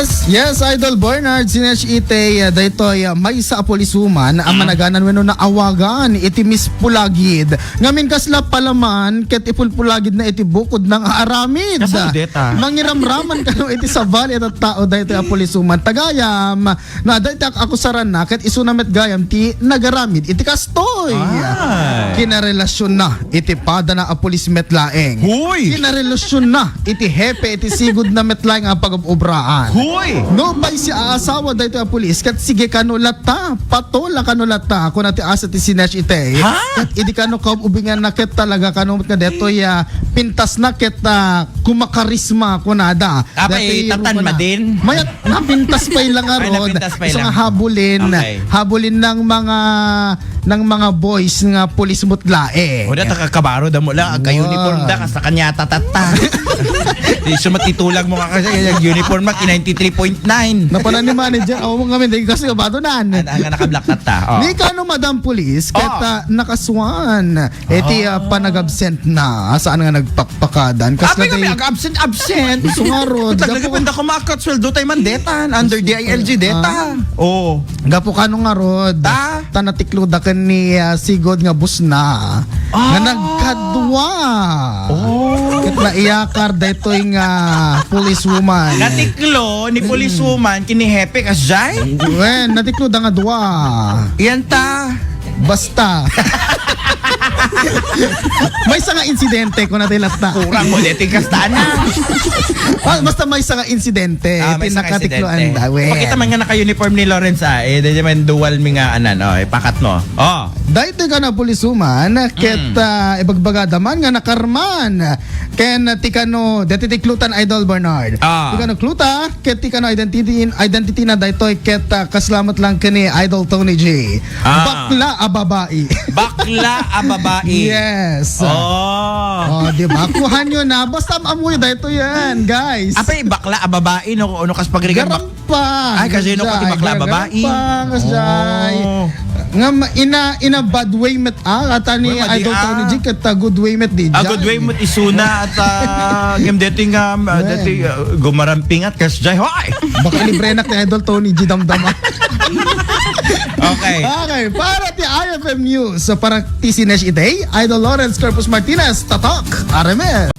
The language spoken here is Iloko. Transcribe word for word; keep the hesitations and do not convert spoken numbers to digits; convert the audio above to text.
Yes, Idol Bernard, si Nesh Itay, ah, daytoy, ah, maysa a pulisuman a managanan wenno naawagan iti Miss Pulagid. Ngamin kasla palaman ket ipulpulagidna iti bukodna nga aramid. Kasano deta? Mangiramraman kano iti sabali a tattao daytoy a pulisuman. Tagayam, na daytoy ak-, akusaranna ket isuna met gayam ti nagaramid iti kastoy. Ay. Kinarelasionna iti padana a pulis met laeng. Huy! Kinarelasionna iti hepe iti sigudna met laeng a pagub-obraan. Huy! Nupay siaasawa daytoy a pulis ket sige kano latta, patola kano latta, kuna ti asa ti si Nesh Itay. Ha? Ket idi kano kaub-ubinganna ket talaga kano met nga daytoy, ah, pintasna ket, ah, kumakarisma kunada. Apay, daytoy tatan rupana. Madin? Mayat napintas pay lang nga Ay, rod. Napintas pay Isu lang. Nga habulin. Okay. Habulin ng mga ng mga boys nga pulis met laeng. O, da, takakabaro da mo la, agka-uniform da, kasta kanya tatatta. Di sumat itulag mo ka kasi, yung uniform mo, ki ninety-three point nine. Napanan ni manager, awa mo ngamin, dahil kasi kabado nan. Ang, ang nakablock tatta. Oh. Ni kano, Madam Police, Oh. Ket, ah, nakasuan, iti, ah, Ah. Panag-absent na, saan nga nagpakpakadan. Kas Apay na kami, tayo ag-absent, absent. Isu nga rod, Ket gapu- nagipanda ko makatsweldo tayo man detan, under D I L G deta. Ah. Oh. Gapu kano nga rod, Ta? Ta natikloda ken ni, ah, Sigod nga busna. Ah. Nga nagkadua. Oh. Ket naiyakar daytoy nga policewoman. Natiklo ni policewoman kini hepe kasjay? Wen, natikloda nga dua. Yan ta. Basta. Maysa nga insidente, kuna ti latta. Kurang mo, deti kastana. Ah, basta maysa nga insidente, Ah, maysa nga nakatikloan insidente. Da, wen. Pakita man nga naka-uniform ni Lawrence, ah. Eh, di man dual mi nga anan, oh, ipakat mo. Oh. Daytoy kano a pulisuman, ket, Mm. ah, ibagbagada man nga nakarman. Ken, ah, ti kano, deti ti klutan, Idol Bernard. Ah. Ti kano kluta, ket ti kano identity, identity na daytoy, ket, ah, kasla met lang ken ni Idol Tony G. Ah. Bakla a babai. Bakla a babai. Yes. Oh. Oh, di ba? Kuhan nyo na. Basta amuyo daytoy yan, guys. Apay, bakla a babai, no? Ano kas pagrigan? Garampa. Ay, kasi no, pati bakla a babai. Garampa, kasjay. Oh. Nga ma-, ina, ina bad way met, ah, ata ni Uy, madi, Idol ah. Tony G, ket, ah, good way met di Ah, dyan. Good way met isuna at, ah, ngem deti nga, ah, Wen. Deti, ah, gumarampingat, kasjay. Hoy! Baka libre nak ni Idol Tony G damdama. Okay. Okay, para ti I F M News, so para ti Sinesh Itay, Idol Lawrence Corpus Martinez, Tatak, R M N.